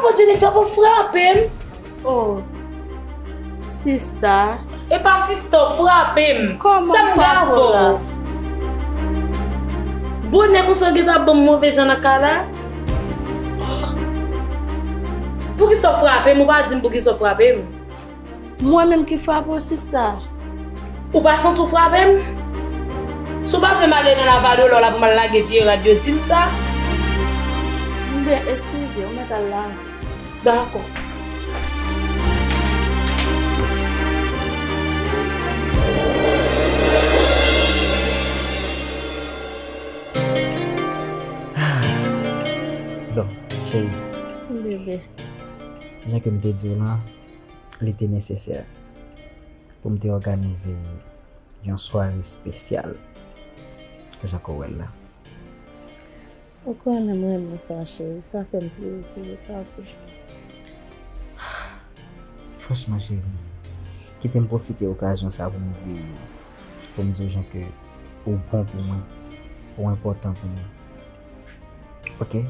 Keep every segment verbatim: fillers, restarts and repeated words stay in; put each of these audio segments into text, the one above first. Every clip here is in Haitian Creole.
Fò Jennifer pou frape m. Oh, sista. E pa sista, w frape m. Kòman m frape w la? Bonè konsa w gentan ap ban m move jan nan kay la? Poukisa w frape m? Ou pa di m poukisa w frape m. Mwen menm ki frape w, sista. Ou pa santi w frape m? Si w pa vle m ale nan lavadolò la pou m al lage vye rad yo, di m sa. Mwen eskize, ou mèt al lave. Dakò. Bon, cheri. Bebe. Jan ke m te di w lan, li te nesesè pou m te òganize yon sware espesyal jan ke w wè l la. Ou konnen m renmen sa, cheri. Sa fè m plezi, wi, papi. Franchman, cheri, kite m pwofite okazyon sa pou m di, pou m di w jan ke ou bon pou mwen, ou enpòtan pou mwen. Oke?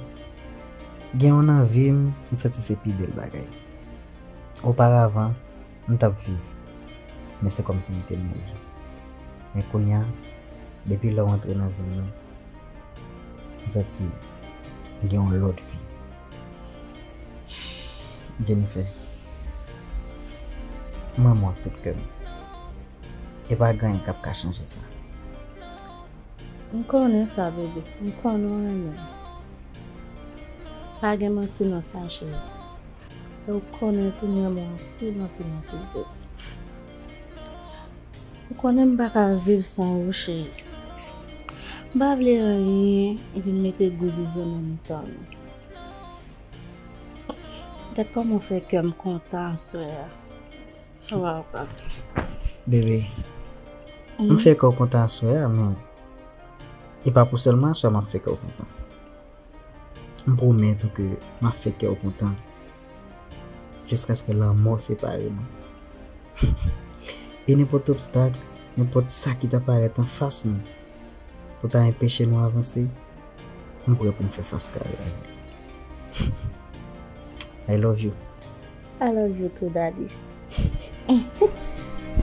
Gen yon nan vi m, m santi se pi bèl bagay. Oparavan, m t ap viv, men se kòmsi m te mouri. Men kounye a, depi lè w antre nan vi m nan, m santi m gen yon lòt vi. Jennifer, m renmen w ak tout kè m. E pa gen anyen k ap ka chanje sa. M konnen sa, bebe. M konnen w renmen m. Pa gen manti nan sa, cheri. E w konnen tou m renmen w anpil, anpil, anpil, bebe. Ou konnen m pa ka viv san ou, cheri. M pa vle anyen vin mete divizyon nan mitan nou. Gad kòman w fè kè m kontan aswè a. Waw, papi. Bebe, m fè kè w kontan aswè a, men e pa pou sèlman aswè a m ap fè kè w kontan. M pwomèt ou ke m ap fè kè w kontan jiskaske lanmò separe nou. E nenpòt obstak, nenpòt sa ki ta parèt anfas nou pou ta enpeche nou avanse, m prè pou m fè fas kare a. I love you. I love you too, daddy.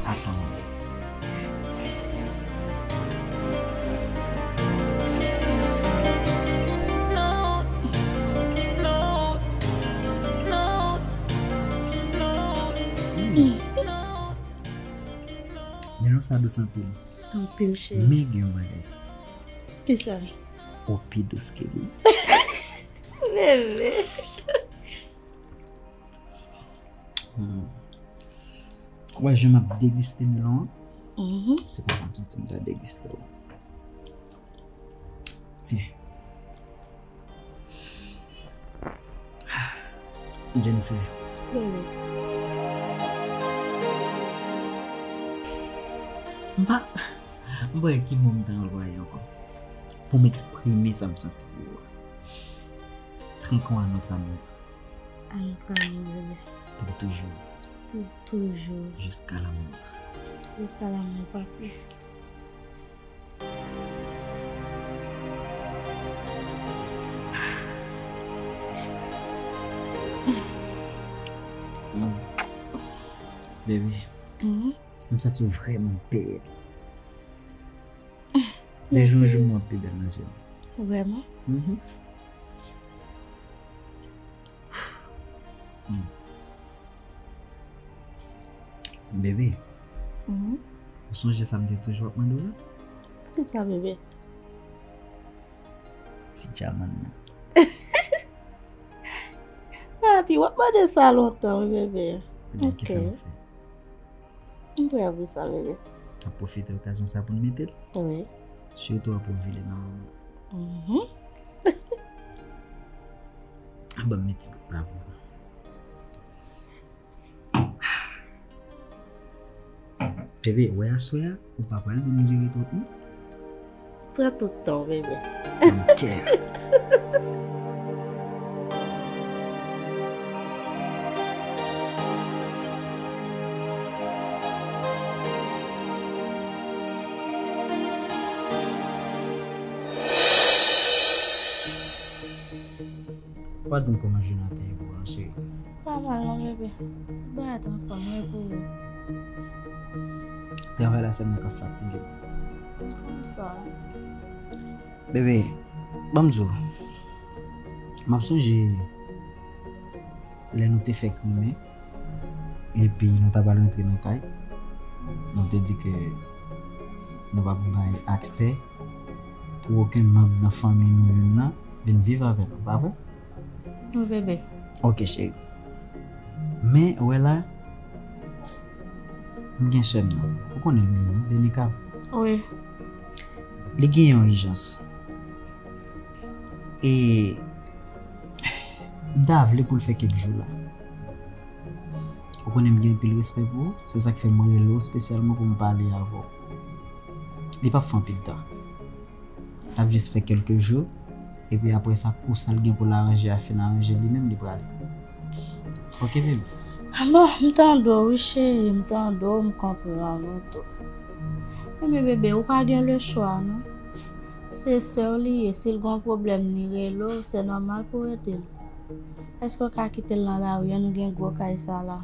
Atann. Melon sa dous anpil. Anpil, cheri. Men gen yon bagay. Kisa? Ou pi dous ke li. Bebe. Hmm. Ou wè jan m ap degiste melon an? Mhm. Se konsa m santi m ta degiste w. Tyen. Jennifer. Bebe. M pa, m pa wè ki mo m ta anplwaye ankò pou m eksprime sa m santi pou ou a. Trinquons à notre amour. À notre amour, bébé. Pour toujours. Pour toujours. Jusqu'à la mort. Jusqu'à la mort, papi. Mm. Bebe, mhm, m santi w vrèman bèl. De jou an jou, m wè w pi bèl nan je m. Vrèman? Mhm. Mm. Bebe, mhm, ou sonje sa m te toujou ap mande w la? Kisa, bebe? Ti djaman nan. Papi, w ap mande sa lontan, wi, bebe. Ebyen, kisa n ap fè? M prè pou sa, bebe. N ap pwofite okazyon sa pou n mete l. Wi. Sitou apre w vile nan men mwen. Mhm. Ban m mete bout la pou ou. Bebe, wè aswè a, ou pa pral di m dire twòp non. Pran tout tan w, bebe. Ok. Ou pa di m kòman jounen an te ye pou ou non, cheri. Pa mal non, bebe. Bagay t anfòm wi pou ou. Travay la sèlman k ap fatige m. Kòmsa. Bebe, ban m di w. M ap sonje lè nou te fè krimen, epi nou ta pral rantre nan kay. Nou te di ke nou p ap bay aksè pou okenn manm nan fanmi nou youn nan vin viv avè nou, pa vre? Wi, bebe. Ok, cheri. Men, wè la, m gen sè m nan. Ou konnen l byen, Denika. Wi. Li gen yon ijans. E m ta vle pou l fè kèk jou la. Ou konnen m gen anpil respè pou ou, se sa k fè m rele w espesyalman pou m pale avè w. Li p ap fè anpil tan. L ap jis fè kèlke jou, epi apre sa, kou sa l gen pou l aranje a fin aranje li menm, li prale. Ok, bebe? Bon, m tande w, wi, cheri, m tande w, m konprann ou tou. Men, bebe, ou pa gen lechwa, non. Se sè w li ye, si l gen yon pwoblèm, li rele w, se nòmal pou w ede l. Èske w ka kite l nan lari an? Nou gen gwo kay sa la.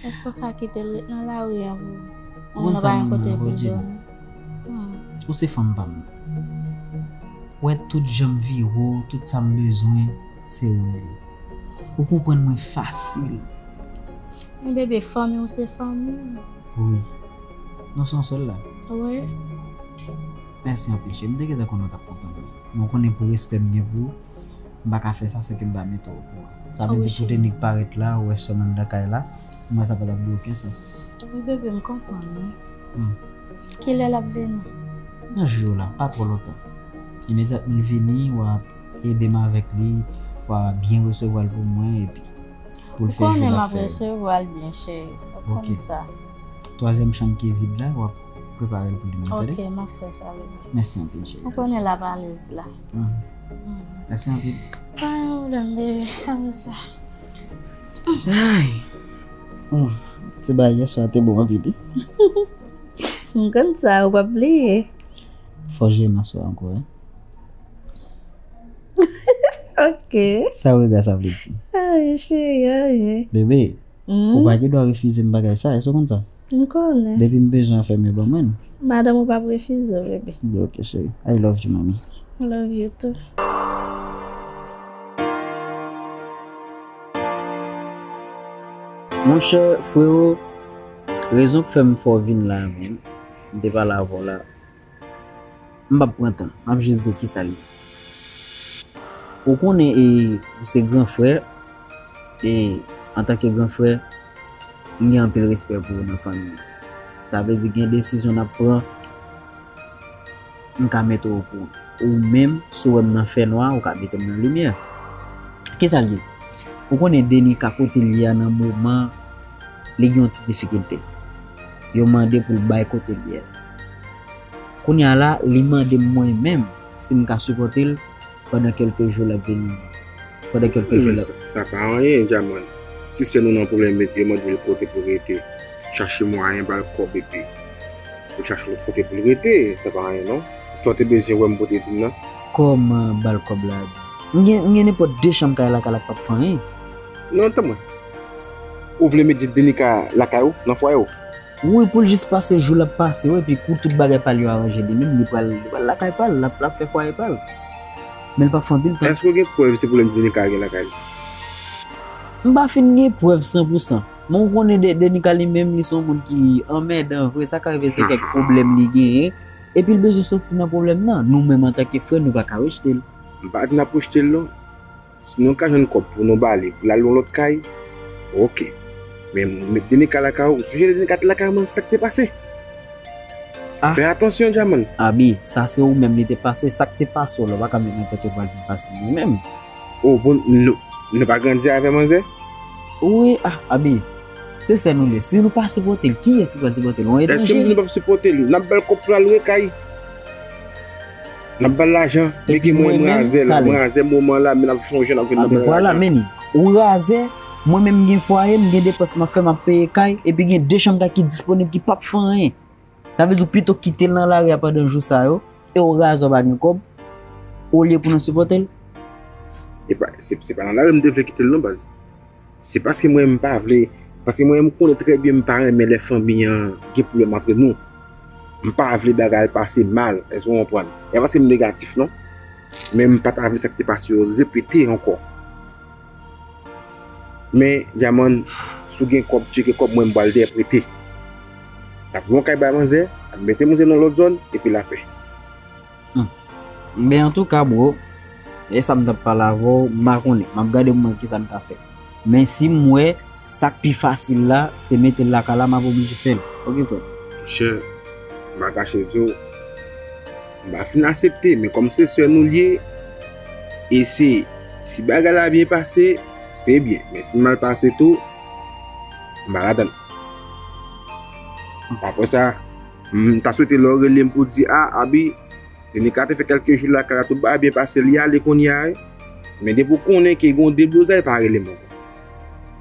Èske w ka kite l ret nan lari an pou ou? Ou konn sa m renmen avè w, Jenny. Hmm. Ou se fanm pa m. Ou wè tout jan m vire w, tout sa m bezwen, se ou li ye. Ou konprann mwen fasil. Men bebe, fanmi w se fanmi w. Wi. Nou se yon sèl la. Wi. Mèsi anpil, cheri. M te gentan konnen w t ap konprann mwen. Men w konnen pou respè m gen pou ou, m pa ka fè sa san ke m pa mete w okouran. Sa vle di pou Denik parèt la, ou wè sè m anndan kay la, m wè sa pa t ap gen okenn sans. Wi, bebe, m konprann, wi. Hmm. Kilè l ap vini? Nan jou yo la, pa twò lontan. Imedyatman l vini, w a ede m avèk li, w a byen resevwa l pou mwen, epi pou l fè jou l ap fè yo. Ou konnen m ap resevwa l byen, cheri. Ou konn sa. Twazyèm chanm ki vid la, w ap prepare l pou li, tande? Ok, m ap fè sa, bebe. Mèsi anpil, cheri. Ou konnen l ap alèz la. Mhm. Mhm. Mèsi anpil. Pa gen pwoblèm, bebe. Apre sa. Ay. Hmm. Ti bagay yè swa te bon anpil, wi. M konn sa, ou p ap bliye. Fò w jere m aswè ankò, wi. Ok. Sa rega sa vle di? Anyen, cheri, anyen. Bebe, ou pa gen dwa refize m bagay sa, èske w konn sa? M konnen. Depi m bezwen afè m yo ban mwen l. Madanm ou p ap refize w, bebe. Ok, cheri. I love you, mommy. Love you too. Monchè, freo, rezon k fè m fè w vin la a menm, m te pale avè w la. M p ap pran tan, m ap jis di w kisa l ye. Ou konnen, e, ou se gran frè, e, antanke gran frè, m gen anpil respè pou ou nan fanmi an. Sa vle di gen desizyon n ap pran, m ka mete w okouran. Ou menm, si w wè m nan fènwa, ou ka mete m nan limyè. Kisa l ye? Ou konnen Denika kote l ye a nan moman, li gen yon ti difikilte. Yo mande pou l bay kote l ye a. Kounye a la, li mande m mwen menm si m ka sipòte l pandan kèlke jou l ap vini. Pandan kèlke jou l ap... Sa, sa pa anyen, Djaman. Si sè nou nan pwoblèm, yo mande l kote pou l rete, chache mwayen ba l kòb epi pou l chache lòt kote pou l rete, sa pa anyen non. Sa w te bezwen wè m pou w te di m nan. Kòman ba l kòb la? M gen, m gen nenpòt de chanm kay la, kay la k p ap fè anyen. Non, tann mwen. Ou vle m di Denika lakay ou, nan fwaye w? Wi, pou l jis pase jou l ap pase, wi, epi kou tout bagay pa l yo aranje li menm, li pral, li pral lakay pa l, l ap, l ap fè fwaye pa l. Men l p ap fè anpil tan. Èske w gen prèv se pwoblèm Denika gen lakay li? M pa fin gen prèv san pou san. Men w konnen De-, Denika li menm, li se yon moun ki anmèdan vre, sa ka rive se kèk pwoblèm li genyen, epi l bezwen soti nan pwoblèm nan. Nou menm antanke frè, nou pa ka rejte l. M pa di n ap rejte l non. Si nou ka jwenn kòb pou nou ba li, pou l al yon lòt kay, oke. Men met Denika lakay ou, ou sonje Denika te lakay ou, men sa k te pase? Ah. Fè atansyon, Djaman. Abi, sa se ou menm li te pase, sa k te pase w la, ou pa ka met nan tèt ou pral vin pase mwen menm. Oh, bon, nou, nou pa grandi avè manzè? Wi, ah, Abi, se sè nou li ye. Si nou pa sipòte l, kiyès ki pral sipòte l? Yon etranje? Èske nou p ap sipòte l? N ap ba l kòb pou l al lwe kay. N ap ba l lajan. Epi mwen menm, m razè la, m razè moman la, men n ap chonje, n ap vin nan lajan. Vwala, men li. Ou razè, mwen menm m gen fwaye, m gen depans m ap fè, m ap peye kay, epi gen de chanm kay ki disponib ki p ap fè anyen. Sa vle di w pito kite l nan lari a pandan jou sa yo, e w razè w pa gen kòb, olye pou nou sipòte l. E pa, se, se pa nan lari m te vle kite l non, baz. Se paske mwen m pa vle, paske mwen m konnen trè byen m pa renmen lè fanmi an gen pwoblèm antre nou. M pa vle bagay pase mal, èske w konprann? E pa paske m negatif non, men m pa ta vle sa k te pase yo repete ankò. Men, Dyamann, si w gen kòb, tcheke kòb mwen, m pral dèyè prete. N ap lwe yon kay bay manzè, n ap mete manzè nan lòt zòn, epi lapè. Hmm. Ben, antouka, bro, e sa m t ap pale avè w, m pa konnen. M ap gade pou m wè kisa n ka fè. Men si m wè, sa k pi fasil la, se mete l lakay la, m ap oblije fè l. Oke, frè m? Monchè, m pa kache di w, m pa fin aksepte, men kòm se sè nou l ye, e se, si bagay la byen pase, se byen. Men si mal pase tou, m pa ladann. Apre sa, m ta swete lè w rele m pou w di, a, Abi, Denika te fè kèlke jou lakay la, tout bagay byen pase, li ale kounye a, wi. Men depi w konnen ke gen yon deblozay, pa rele m ankò.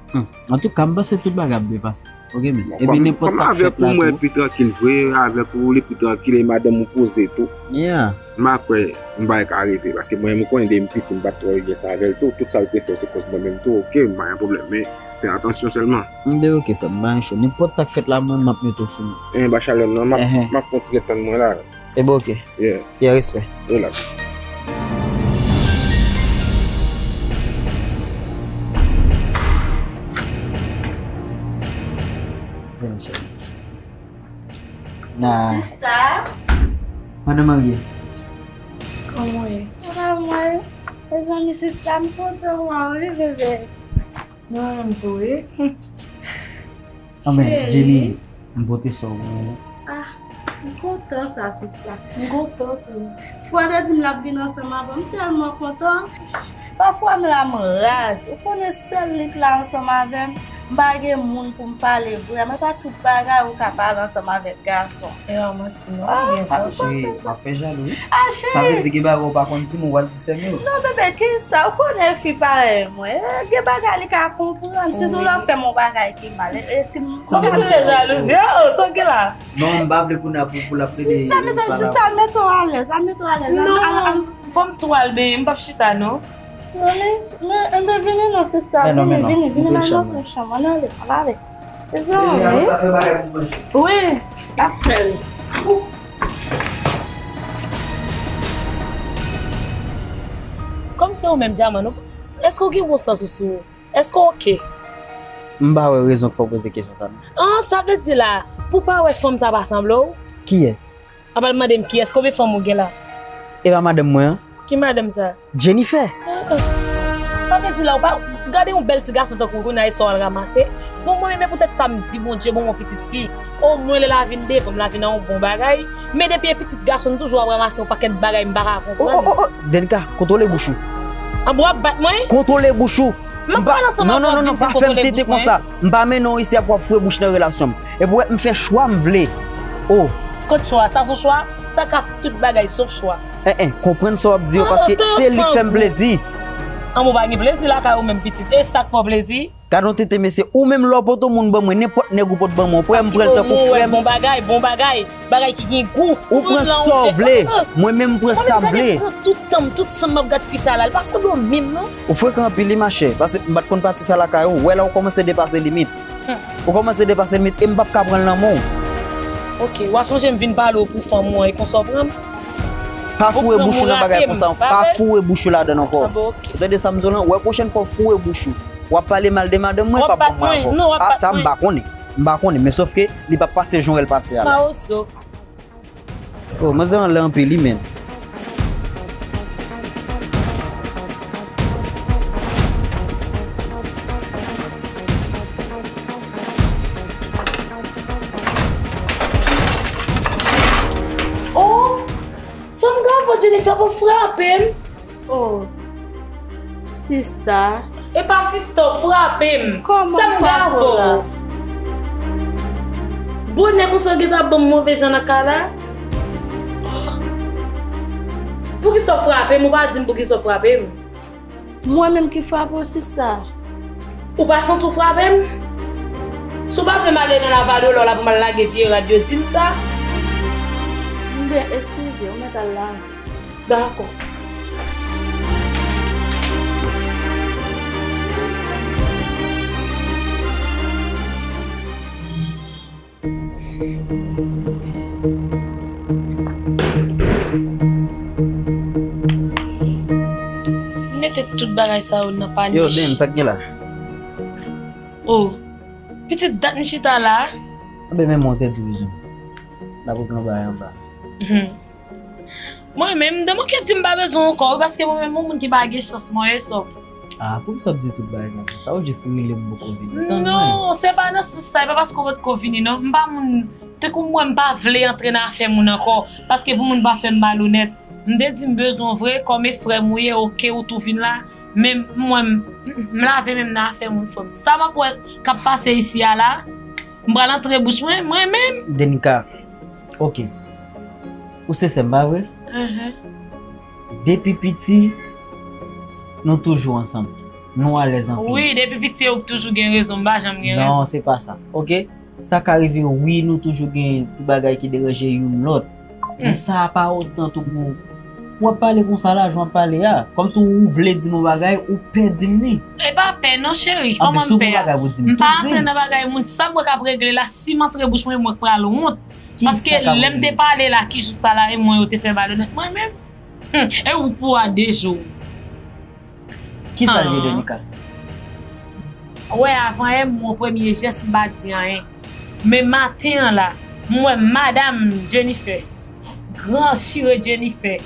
Hmm. Antouka, m panse tout bagay ap byen pase. Oke, men. Bon, epi kòm, nenpòt kòm sa k avèk fèt ou, la mwen tou. Pi trankil vre, avèk ou, li pi trankil, e madanm ou poze tou. Yeah. M pa kwè, yon bagay ka rive, paske mwen, m konnen depi m piti, m pa t twò gen sa avè l tou. Tout sa l te fè, se kòz mwen menm tou, oke, m pa gen pwoblèm, men fè atansyon sèlman. M ben oke, frè m, m pa gen cho. Nenpòt sa k fèt la, mwen, m ap mete w sou mwen. Enhen, ba chalè m nan, m ap, m ap fè yon ti ret tann mwen la. E bon, oke. Yeah. Yeah, respè. Relax. Vini, cheri. Nah. Sista. Madan marye. Kòman w ye? Sa va, mwen? Mezanmi, sista, m kontan wè w, wi, bebe. Mwen menm tou, wi. Anben, Jenny, m pote sa pou ou. Ah, m kontan sa, sista. M kontan tou. Fwa te di m l ap vin ansanm avè m, m tèlman kontan. Pafwa m la m raz. Ou konnen sèl li k la ansanm avè m. M pa gen moun pou m pale vrèman. E pa tout bagay ou ka pale ansanm avèk gason. E pa manti non, ou gen fòs. Ah, cheri, w ap fè jalou, wi. Ah, cheri. Sa vle di gen bagay ou pa konn di m, ou pral di sè m yo. Non, bebe, kisa? Ou konnen fi parèy mwen. Eh, gen bagay li ka konprann. Sitou lè w fè m yon bagay ki mal. Èske m... Kòman sa fè jalouzi? Oh, sa w gen la? Non, m pa vle kounye a pou, pou l ap plede. Sista, mezanmi, sista, al mete w alèz, al mete w alèz. Non, fò m tou al benyen, m p ap chita, non. Vini, vini, vini non, sista, vini, vini, vini, m al montre w chanm, ann ale, ann ale. Mezanmi. Wi, l ap fè l. Kòm se ou menm, Dyaman, èske w gen bon sans ou sou ou? Èske w oke? M pa wè rezon k fè w poze kesyon sa, non. An, sa vle di la, pou w pa wè fanm sa pa sanble w? Kiyès? Ap al mande m kiyès, konbyen fanm ou gen la? E pa madanm mwen an? Ki madanm sa? Jennifer. Ah, ah. Sa vle di la, ou pa gade yon bèl ti gason tankou w kounye a e sa w al ranmase. Bon, mwen menm, e poutèt sa m di Bondye ban m yon pitit fi. Omwen lè l a vin devan m, l a vin a yon bon bagay. Men depi e pitit gason, m toujou ap ranmase yon pakèt bagay m pa ka konprann. Oh, oh, oh, oh, Denka, kontwole bouch ou. An, bon, w ap bat mwen? Kontwole bouch ou. M ap pale ansanm avè w, non, non, non, non, pa fè m tete konsa. M pa mennen w isi a pou w ap foure bouch nan relasyon m. E pou wè m fè chwa m vle. Oh. Kot chwa? Sa se yon chwa? Sa ka tout bagay sof chwa. Eh, eh, konprann sa w ap di yo, paske se li k fè m plezi. An, bon, pa gen plezi lakay ou menm pitit. E sa k fè w plezi? Gad yon tenten mesye, ou menm lè w pot yon moun ban mwen, nenpòt nèg ou pot ban mwen, ou kwè m pran l tankou frè m? Bon bagay, bon bagay, bagay ki gen gou. Ou pran sa w vle, mwen menm m pran sa m vle. Gade, pran tout tan m, tout san m ap gad fi sa la, li pa sanble w menm non. Ou frekan anpil wi machè, paske m pa t konn pati sa lakay ou, wè la ou kòmanse depase limit. Hmm. Ou kòmanse depase limit, e m p ap ka pran l nan men w. Oke, w a sonje m vin pale w pou fanm ou an, e konsa w pran m? Pa foure bouch ou nan bagay konsa, pa foure bouch ou ladan l ankò. Ou tande sa m di w lan? Wè pwochèn fwa w foure bouch ou. W ap pale mal de madanm mwen, p ap ban mwen avè w. Ah, sa m pa konnen. M pa konnen, men sòf ke li p ap pase jan w wè l pase a la. Mawozo. Oh, manzè anlè anpil wi, menn. Oh, sa m gen avè w, Jennifer, pou frape m. Oh, sista. E pa sista, w frape m. Kòman m frape w la? Sa m gen avè w? Bonè konsa w gentan ap ban m move jan nan kay la? Poukisa w frape m? Ou pa di m poukisa w frape m. Mwen menm ki frape w, sista. Ou pa santi w frape m? Si w pa vle m ale nan Lavalyola la pou m al lage vye rad yo, di m sa. M byen eskize, ou mèt al la. Dakò. Bagay sa yo nan pa niche. Yo, Deni, sa k gen la? Oh, pitit dat m chita la. Anben, men mwen te di w bezwen. N ap regle yon bagay anba. Mhm. Mwen menm, m te manke di m pa bezwen ankò, wi, paske mwen menm, yon moun ki pa gen chans, mwen, e sòm. Ah, poukisa w ap di tout bagay sa, sista? Ou jis rele m poko vini. Non, se pa nan sans sa, e pa paske w potko vini, non. M pa moun, tankou mwen, m pa vle antre nan afè moun ankò, paske pou moun pa fè m malonèt. M te di m bezwen w vre, kòm e frè m ou ye, oke, ou tou vin la, men mwen, m, m lave men m nan afè moun, frè m. Sa m ap wè k ap pase isi a la, m pral antre bouch mwen, mwen menm. Denika, oke. Ou se sè m, pa vre? Mhm. Depi piti, nou toujou ansanm. Nou alèz anpil. Wi, depi piti, ou toujou gen rezon, m pa janm gen rezon. Non, se pa sa, oke? Sa ka rive, wi, nou toujou gen ti bagay ki deranje youn lòt. Men sa a pa otan tou pou, pou w ap pale konsa la, jan w ap pale a. Kòmsi ou vle di m yon bagay, ou pè di m li. E pa pè non, cheri. Kòman m pè a? M pa antre nan bagay moun. Sa m wè k ap regle la, si m antre bouch mwen, mwen k pral wont. Paske lè m te pale la, ki jou sa la, e mwen yo te fè malonèt mwen menm. Hmm, e ou pou a de jou. Kisa l ye, Denika? Wè, avan yè, m wè premye jès, m pa di anyen. Men maten an la, m wè madanm Jennifer, gran chire Jennifer.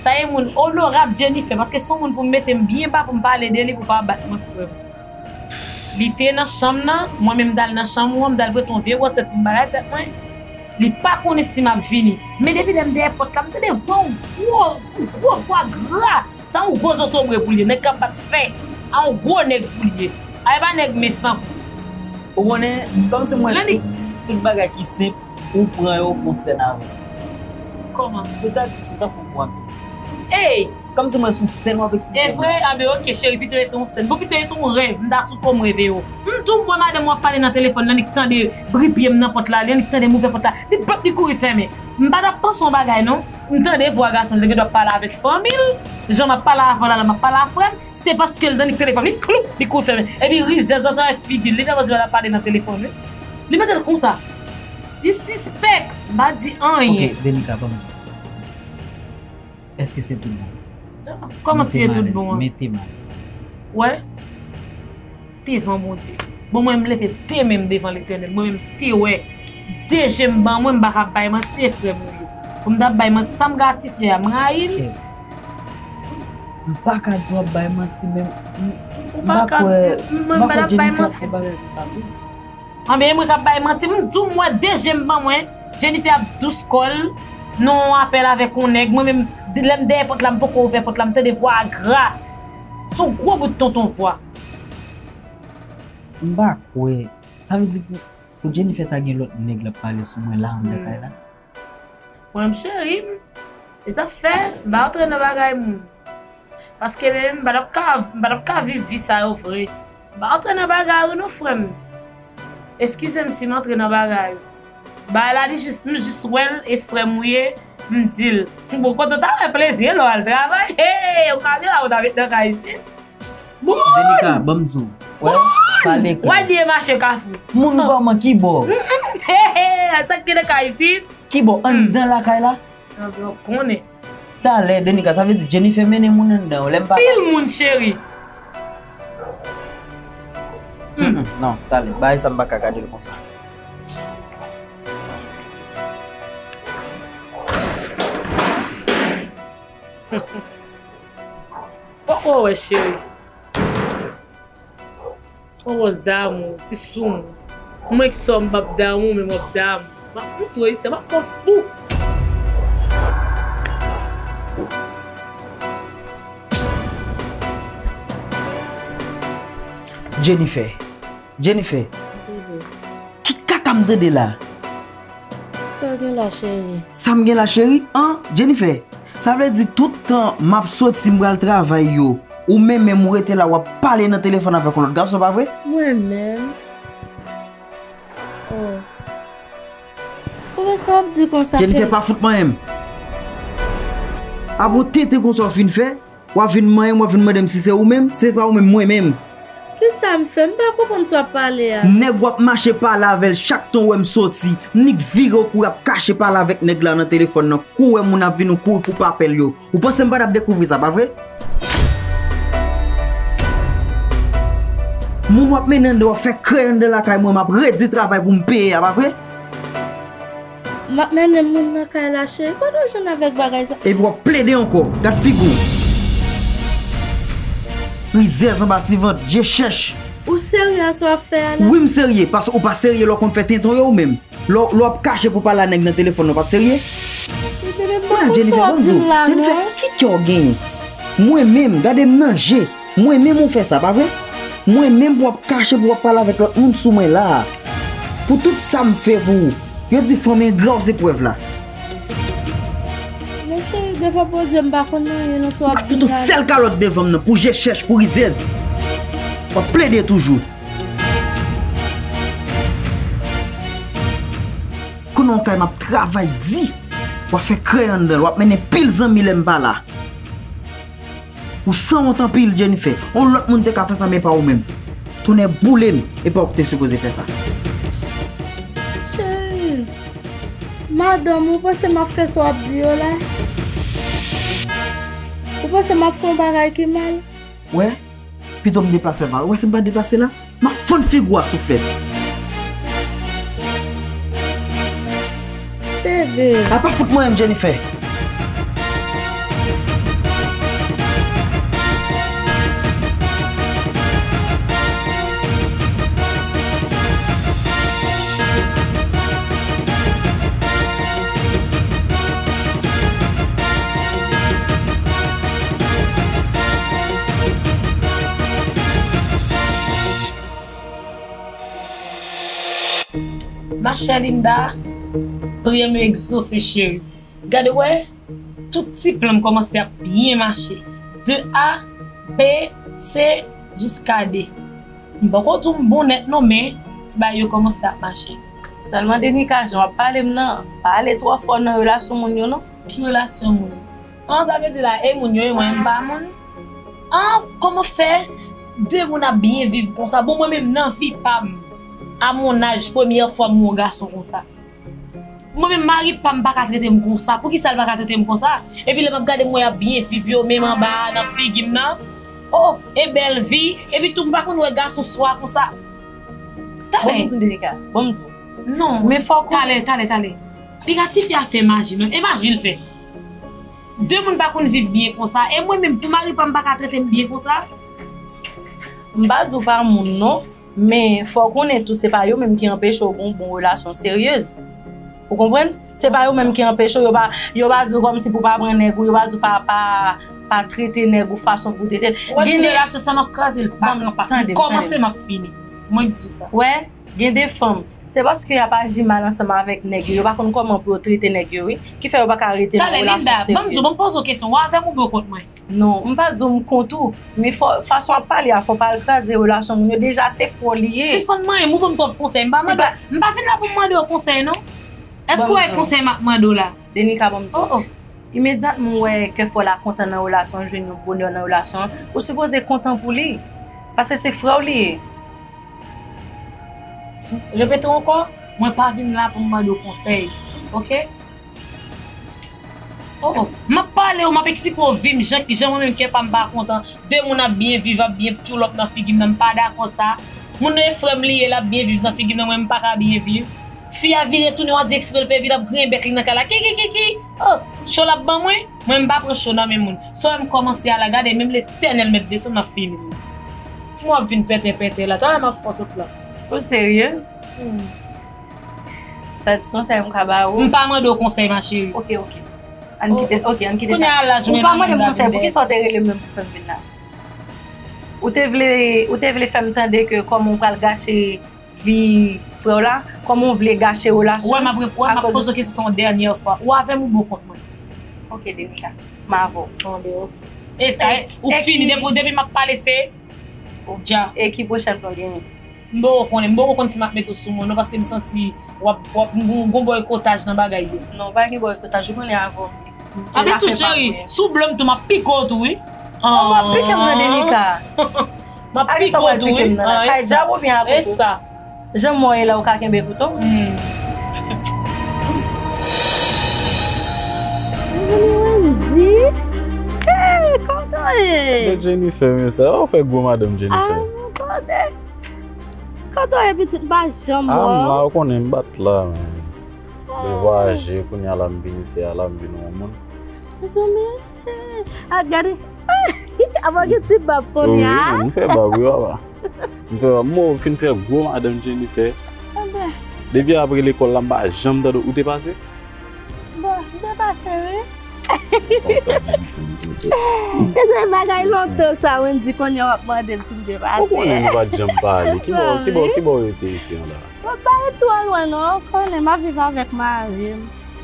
Sa e moun onorab Jennifer, paske se yon moun pou m mete m byen ba pou m pale de li, pou pa bat mwen, frè m. Li te nan chanm nan, mwen menm m t al nan chanm ou an, m t al prete yon vye bwòs tèt pou m bagay tèt mwen. Li pa konnen si m ap vini. Men depi lè m dèyè pòt la, m tande vwa yon gwo, yon gwo vwa gra. Sa yon gwo zotobre pou l ye, nèg k ap bat fè. A yon gwo nèg pou l ye. A e pa nèg mens tankou. Ou konnen, kòmsi mwen tout, tout bagay ki senp, ou pran yo fè w sèn avè l. Kòman? Si w ta, si w ta fè yon bon atis. Ey! Kòmsi mwen sou sèn w ap eksplike. E vre? Anben, oke, cheri, pito rete yon sèn. Bon, pito rete yon rèv. M ta sou kò m reve yo. M di w, mwen, madanm w ap pale nan telefòn nan, li k tande bri pye m nan pòt la, li, li k tande m ouvè pòt la. Li pòt, li kouri fèmen. M pa t ap panse yon bagay, non. M tande vwa gason, li gen dwa ap pale avèk fanmi l. Jan m ap pale avè w la, la m ap pale a frè m. Se paske l tande telefòn, li kloup, li kouri fèmen. Epi rizèz antre figi l, li ta panse l ap pale nan telefòn, wi. Li mete l konsa. Li sispèk, m pa di anyen. Oke, Denika, ban m di w. Èske se tout bon? Kòman si se tout bon an? Mete m alèz. Wè? Devan Bondye. Bon, mwen, m leve de men m devan Letènèl. Mwen menm, m te wè. De je m ban mwen, m pa ka bay manti, e frè m ou ye. Pou m t ap bay manti, sa m gratifye a, m rayi l. M pa ka di w ap bay manti, men m, m pa kwè, m pa kwè Jennifer ap fè bagay konsa tou. Anben, e mwen k ap bay manti, m di w, m wè de je m ban mwen, Jennifer ap dous kò l, nan yon apèl avèk yon nèg, mwen menm, lè m dèyè pòt la, m poko ouvè pòt la, m tande vwa a gra. S on gwo bout tonton vwa. M pa kwè. Sa vle di pou, pou Jennifer ta gen lòt nèg l ap pale sou mwen la anndan kay la? Mwen, m cheri m. E sa k fè, m pa antre nan bagay moun. Paske men, m pa t ap ka, m pa t ap ka viv vi sa yo vre. M pa antre nan bagay ou non, frè m. Eskize m si m antre nan bagay ou. Bagay la, li jis, m jis wè l, e frè m ou ye, m di l. Bon, kote w ta wè plezi lè w al travay? Hey, ou ka vin la, ou ta met nan kay isit. Bon! Denika, ban m di w. Wè, pale klè. Wè, li e mache kafou. Moun kòman, ki bò? He, he, sa k gen nan kay isit? Ki bò? Anndan lakay la? Anben, w konnen. Talè, Denika, sa vle di Jennifer mennen moun anndan, lè m pa... Pil moun, cheri. Mm, mm, non, talè, bagay sa m pa ka gade l konsa. Poko wè, cheri. On wòz damou, ti sou m. Mwen ki sò m p ap damou, men m ap damou. M ap moutre w isi, m ap fè w fou. Jennifer. Jennifer. Bebe. Ki kaka m tande la? Sa w gen la, cheri? Sa m gen la, cheri? An, Jennifer. Sa vle di tout tan m ap soti m pral travay yo, ou menm menm ou rete la w ap pale nan telefòn avèk yon lòt gason, pa vre? Mwen menm? Oh. Poukisa w ap di konsa, Jennifer, cheri? Pa fout manyen m. Apre tenten konsa w fin fè, w ap vin manyen m, w ap vin mande m si se ou menm, se pa ou menm, mwen menm. Kisa m fè? M pa konprann sa w ap pale a. Nèg w ap mache pale avè l chak tan w wè m soti, m nik vire w kouri ap kache pale avèk nèg la nan telefòn nan. Kou w wè moun ap vini, w kouri koupe apèl yo. Ou panse m pa t ap dekouvri sa, pa vre? Moun w ap mennen anndan, w ap fè krèy anndan lakay mwen, m ap redi travay pou m peye a, pa vre? M ap mennen moun nan kay la, cheri. Kote w jwenn avèk bagay sa? Epi w ap plede ankò. Gad figi w. Rizèz anba ti vant, je chèch. Ou serye a sa w ap fè a la? Wi, m serye, paske ou pa serye lè w konn fè tenton yo ou menm. Lè w, lè w ap kache pou pale a nèg nan telefòn nan, w p ap serye? Kounye a, Jennifer, ban m di w, Jennifer, ki kè w genyen? Mwen menm, gade m nan je. Mwen menm ou fè sa, pa vre? Mwen menm pou w ap kache, pou w ap pale avèk lòt moun sou mwen la a. Pou tout sa m fè pou ou. Yo di fanm engra w se prèv la. Men cheri, devan Bondye, m pa konn anyen nan sa w ap di m la. M ap fout yon sèl kalòt devan m nan, pou je chèch, pou rizèz. W ap plede toujou. Kounye a w kay m ap travay di. W ap fè krèy anndan l, w ap mennen pil zanmi lè m pa la. Ou sanwont anpil, Jennifer. Yon lòt moun te ka fè sa, men pa ou menm. Tonnè boule m, e pa ou ki te sipoze fè sa. Cheri, madanm, ou panse m ap fè sa w ap di yo la? Ou panse m ap fè yon bagay ki mal? Wè, pito m deplase l, pa. Ou wè si m pa deplase la, m ap fann figi w a souflèt. Bebe. A pa fout mwen menm, Jennifer. Machè Linda, priyè m yo egzose, cheri. Gade, wè, tout ti plan m kòmanse ap byen mache. De A, B, C, jiska D. M poko di w m bon nèt non, men ti bagay yo kòmanse ap mache. Sèlman Denica, jan w ap pale m nan, pa ale twò fò nan relasyon moun yo non. Ki relasyon moun? An, sa vle di la, e moun yo, e mwen, m pa moun? An, kòman fè de moun ap byen viv konsa? Bon, mwen menm nan vi pa m, a mon âge, premyè fwa m wè yon gason konsa. Mwen menm mari pa m pa ka trete m konsa. Poukisa l pa ka trete m konsa? Epi lè m ap gade m wè y ap byen viv yo menm anba a nan figi m nan. Oh, e bèl vi. Epi tou m pa konn wè gason swa konsa. Talè. Bon, m di w Denica. Bon, m di w. Non. Men fòk ou... Talè, talè, talè. Piga tifi a fè maji non. E maji l fè. De moun pa konn viv byen konsa. E mwen menm tou mari pa m pa ka trete m byen konsa. M pa di w pa moun non. Men fò w konnen tou se pa yo menm ki anpeche w gen yon bon relasyon seryez. Ou konprann? Se pa yo menm ki anpeche w, yo pa, yo pa di w kòmsi pou w pa pran nèg ou, yo pa di w pa, pa, pa trete nèg ou fason pou w trete l. Ou wè ti relasyon sa m ap kraze l pa kan pa kan. Kòmanse m ap fini. Mwen k di w sa. Wè, gen de fanm, se paske y ap aji mal ansanm avèk nèg yo, yo pa konn kòman pou yo trete nèg yo, wi, ki fè yo pa ka rete nan relasyon serye. Talè, Linda, ban m di w, ban m poze w kesyon, ou avè m oubyen w kont mwen? Non, m pa di w m kont ou, men fò, fason w ap pale a, fò w pa al kraze relasyon moun yo, deja se fò li ye. Sispann manyen m, ou ban m twòp konsèy, m pa mande w, m pa vin la pou m mande w konsèy non. Èske w wè konsèy m ap mande w la? Denica, ban m di w. Oh, oh. Imedyatman w wè kè frè w la kontan nan relasyon, jwenn yon bonè nan relasyon an, ou sipoze kontan pou li. Paske se frè w li ye. Repete ankò, mwen pa vin la pou m mande w konsèy, oke? Oh, oh. M ap pale w, m ap eksplike w vi m, jan, jan mwen menm kè pa m pa kontan. De moun ap byen viv, ap byen tchoulòp nan figi m nan, m pa dakò sa. Moun nan e frè m li ye, l ap byen viv nan figi m nan, mwen m pa ka byen viv. Fi a vire tounen, w a di eksprè l fè, epi l ap griyen bèk li nan kay la. Ki, ki, ki, ki? Oh, cho l ap ban mwen? Mwen m pa pran cho nan men moun. Sa w wè m kòmanse a la, gade, menm Letènèl mèt desann m ap fini. Fò w ap vin pètè pètè la, talè m ap fè w tout la. Ou seryez? Hmm. Sèl ti konsèy m ka ba ou. M pa mande w konsèy, ma chérie. Oke, oke. Ann kite, oke, ann kite sa. Kounye a laj mwen. Ou pa mande m konsèy, poukisa w te rele m menm pou fè m vin la? Ou te vle, ou te vle fè m tande ke kòman w pral gache vi frè w la, kòman w vle gache relasyon. Ou wè m ap, ou wè m ap poze w kesyon sa yon dènyè fwa. Ou avè m oubyen w kont mwen? Oke, Denica. M avè w. Anben, oke. E sa, ou fini, depi, depi m ap pale, se dja. E ki pwochèn plan w genyen? M poko konnen, m poko konn si m ap mete w sou mwen non, paske m santi w ap, w ap, gon, gon bòykotaj nan bagay yo. Non, pa gen bòykotaj, ou konnen avè w m ye. Anben tou, cheri, si w ble m tou, m ap pike w tou, wi. Oh, w ap pike m nan, Denica. M ap pike w tou, wi. Kay djab oubyen ak kouto? E sa. Jan mò ye la, ou ka kenbe kouto? Hmm. Wendy? Hey, kòman w ye? Tande Jennifer, men sa, w fè gwo madanm Jennifer. Ah, tande. Kote w ye pitit, m pa janm wè w. Ah, m la, ou konnen m bat la, men. Mwen vwayaje, kounye a la m vin isi a la, m vin wè yon moun. Mezanmi, a gade. Apa gen ti bab kounye a. Wi, m fè bab, wi, papa. M fè bab. Mwen fin fè gwo madanm Jennifer. Depi apre lekòl la, m pa janm tande w. Ou te pase? Bon, m te pase, wi. E se bagay lontan sa, Wendy, kounye a w ap mande m si m te pase. Ou konnen nou pa t janm pale. Ki bò, ki bò, ki bò w rete isi an la? Mwen pa ret twò lwen non, ou konnen m ap viv avèk mari m.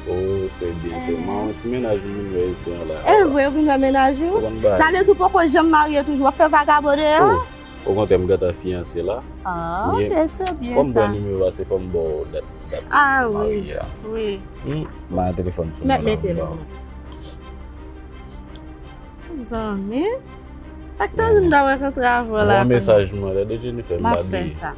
Oh, se byen, se mwen yon ti mennaj m vin wè isi an la. E vre, ou vin wè mennaj ou? Sa vle di ou poko janm marye toujou, w ap fè vagabon deyò? Okontrè, m gentan fiyanse la. Ah, ok, se byen sa. Fò m ba w nimewo a, se fò m ba w dat, dat marye a. Ah, wi, wi. Hmm, m a telefòn sou mwen la, m ba w. Zanmi, sa k ta di m ta wè kontre avè w la. Yon mesaj mwen, tande Jennifer, m pa bliye. M ap fè sa.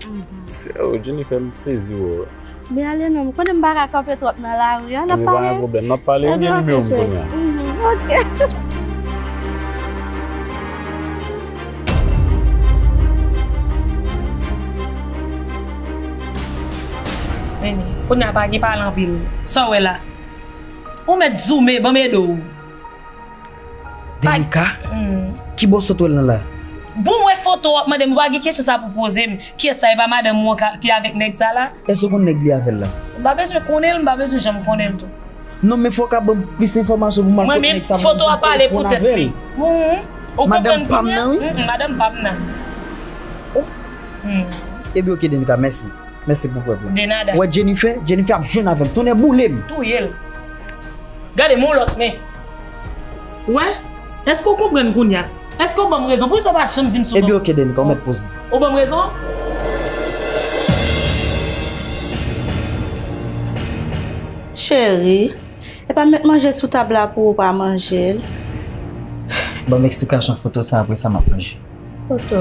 Se, oh, Jennifer, m sezi wè w. Men ale non, m konnen m pa ka kanpe twòp nan lari a, n ap pale. Pa gen pwoblèm, n ap pale, ou gen nimewo m kounye a. Ok. Vini, kounye a pa gen pale anpil. Sa w wè la? Ou mèt zoume, ban m ede w. Denika? Ki bò sot wè l nan la? Bon, m wè foto w ap mande m, ou pa gen kesyon sa pou poze m. Kiyès sa? E pa madanm ou an ki avèk nèg sa la? Èske w konn nèg li avè l la? M pa bezwen konnen l, m pa bezwen janm konnen l tou. Non, men fò w ka ban m plis enfòmasyon pou m al kot nèg sa, pou m koresponn avè l. Madanm pa m nan, wi. Madanm pa m nan. Oh. Ebyen, ok, Denika, mèsi. Mèsi pou prèv la. De nada. Ou wè Jennifer? Jennifer ap jwenn avè m. Tonnè boule m. Touye l. Gade m yon lòt men. Ou wè? Èske w konprann kounye a? Èske w ban m rezon? Poukisa w pa janm di m si w ban m... Ebyen, ok, Denika, ou mèt poze. Ou ban m rezon? Cheri, e pa met manje sou tab la pou ou pa manje l. Ban m eksplikasyon foto sa, apre sa m ap manje. Foto.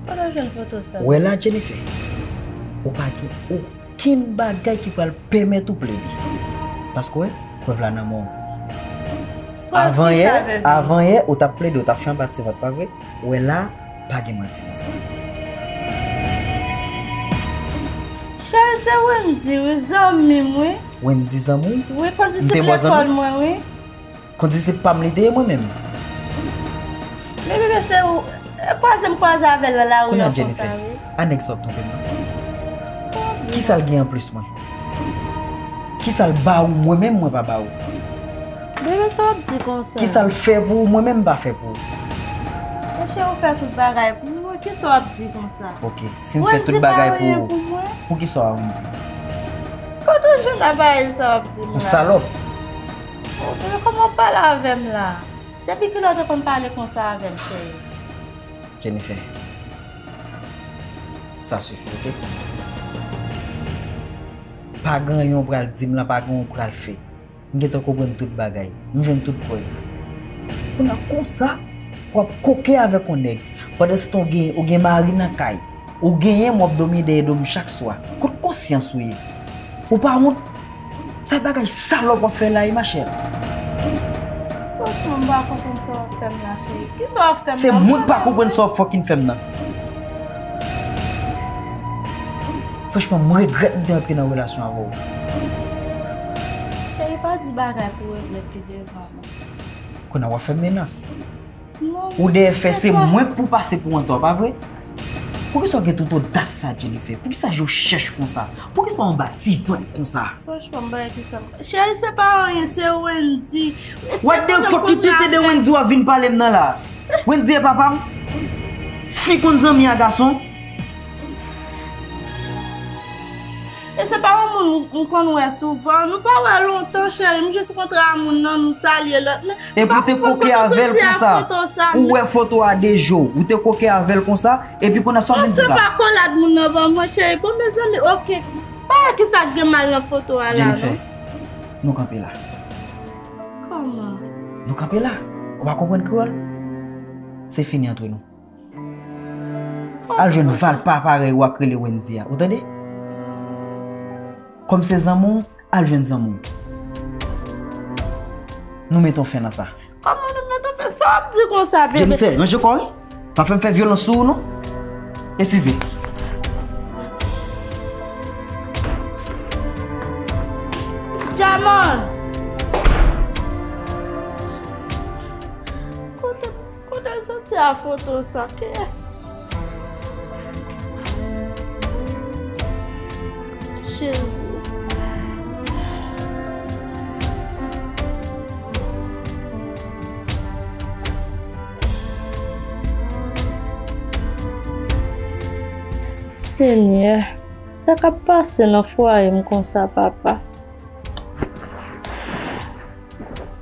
Kote w jwenn foto sa? Wè la, Jennifer. Ou pa gen okenn bagay ki pral pèmèt ou plede. Paske, wè, prèv la nan men w. Avan yè, avan yè, ou t ap plede, ou t ap fè anba ti vant, pa vre? Wè la, pa gen manti nan sa. Cheri, se Wendy, wi, zanmi m, wi. Wendy zanmi w? Wi, kondisip lekòl mwen, wi. Kondisip pa m li te ye mwen menm. Men bebe, se ou, e kwaze m kwaze avè l nan lari an konsa, wi. A nèg sa w ap twonpe m nan? Kisa l gen anplis mwen? Kisa l ba ou mwen menm mwen pa ba ou? Bebe, sa w ap di konsa? Kisa l fè pou ou mwen menm m pa fè pou ou? Monchè, ou fè tout bagay pou mwen, kisa w ap di konsa? Ok, si m fè tout bagay pou ou, poukisa w a Wendy? Kote w jwenn bagay sa w ap di m la? Pou salòp. Oh, bebe, kòman w ap pale avè m la? Depi kilè w te konn pale konsa avè m, cheri? Jennifer, sa sifi, ok? Pa gen anyen w pral di m la, pa gen anyen w pral fè. M gentan konprann tout bagay. M jwenn tout prèv. Kounye a konsa, w ap koke avèk yon nèg. Pandansetan w gen, ou gen mari nan kay. Ou genyen m, w ap dòmi dèyè do m chak swa. Kot konsyans ou ye? Ou pa wont? Sa bagay salòp w ap fè la wi, machè. Franchman, m pa konprann sa w ap fè m la, cheri. Kisa w ap fè m la? Se mwen k pa konprann sa w ap fucking fè m nan. Franchman, mwen regrèt m te antre nan relasyon avè w. Cheri, pa di bagay pou regrèt li devan mwen. Kounye a w ap fè m menas. Ou dèyè fè se mwen k pou pase pou antò, pa vre? Poukisa w gen tout odas sa, Jennifer? Poukisa je w chèch konsa? Poukisa w anba ti vant konsa? Franchman, m pa wè kisa m... Cheri, se pa anyen, se Wendy. What the fuck ki tete de Wendy w ap vin pale m nan la? Wendy e papa m? Fi konn zanmi a gason? E se pa yon moun m konn wè souvan. Nou pa wè lontan, cheri. M jis kontre a moun nan, nou salye lòt. Men epi w te koke avè l konsa. Ou wè foto a de je w. Ou te koke avè l konsa. Epi kounye a sa w vin di la? Se pa kolad moun nan ban mwen, cheri. Bon, mezanmi, ok. Pa wè kisa k gen mal nan foto a la, non? Jennifer, nou kanpe la. Kòman? Nou kanpe la. Ou pa konprann kreyòl? Se fini antre nou. Al jwenn valpa parèy ou a k rele Wendy a. Ou tande? Kòm se zanmi w, al jwenn zanmi w. Nou mete yon fen nan sa. Kòman nou mete yon fen? Sa w ap di konsa, bebe? Jennifer, ranje kò w wi. Pa fè m fè vyolans sou ou non. Esize. Djaman! Kote, kote w soti a foto sa? Kiyès? Jezi. Senyè, sa k ap pase nan fwaye m konsa, papa?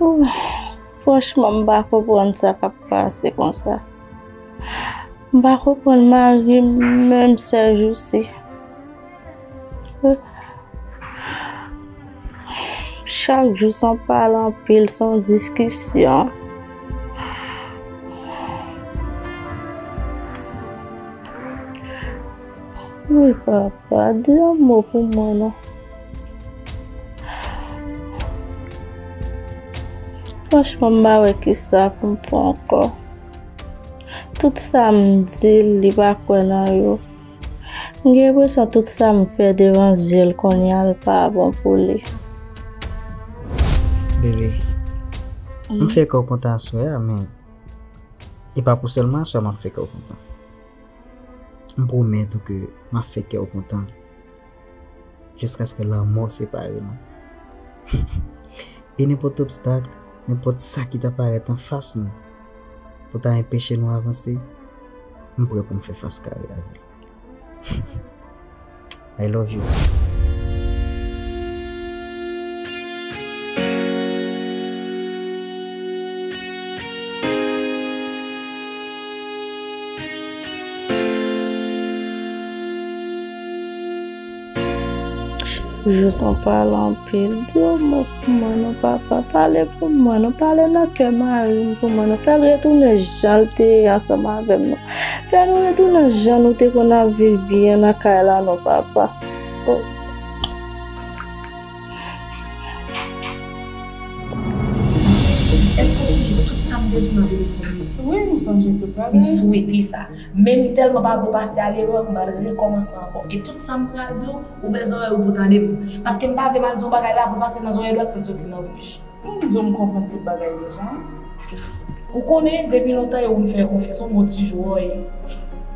Ooh, franchman, m pa konprann sa k ap pase konsa. M pa konprann mari m menm sèjousi. Chak jou se yon pale anpil, se yon diskisyon. Wi, papa, di yon mo pou mwen non. Franchman, m pa wè kisa pou m fè ankò. Tout sa m di l, li pa kwè nan yo. M gen enpresyon tout sa m fè devan zye l kounye a, l pa bon pou li. Bebe, m fè kè w kontan aswè a, men e pa pou sèlman aswè a m ap fè kè w kontan. M pwomèt ou ke m ap fè kè w kontan jiskaske lanmò separe nou. E nenpòt obstak, nenpòt sa ki ta parèt anfas nou pou ta enpeche nou avanse, m prè pou m fè fas kare avè l. I love you. Jis an pale anpil. Di yon mo pou mwen non, papa. Pale pou mwen non. Pale nan kè mari m pou mwen non. Fè l retounen jan l te ye ansanm avè m non. Fè nou retounen jan nou te konn ap viv byen nan kay la non, papa. Oh. Èske w sonje tout sa m te di w nan telefòn nan? Wi, m sonje tout bagay. M swete sa. Men m tèlman pa vle pase a lerè, m pral rekòmanse ankò. E tout sa m pral di w, ouvè zòrèy ou pou tande m. Paske m pa vle m al di yon bagay la, pou l pase nan zòrèy dwat, pou l soti nan bouch. M di w m konprann tout bagay deja. Ou konnen, depi lontan yo m fè konfyans, ou gon ti jwè w ye.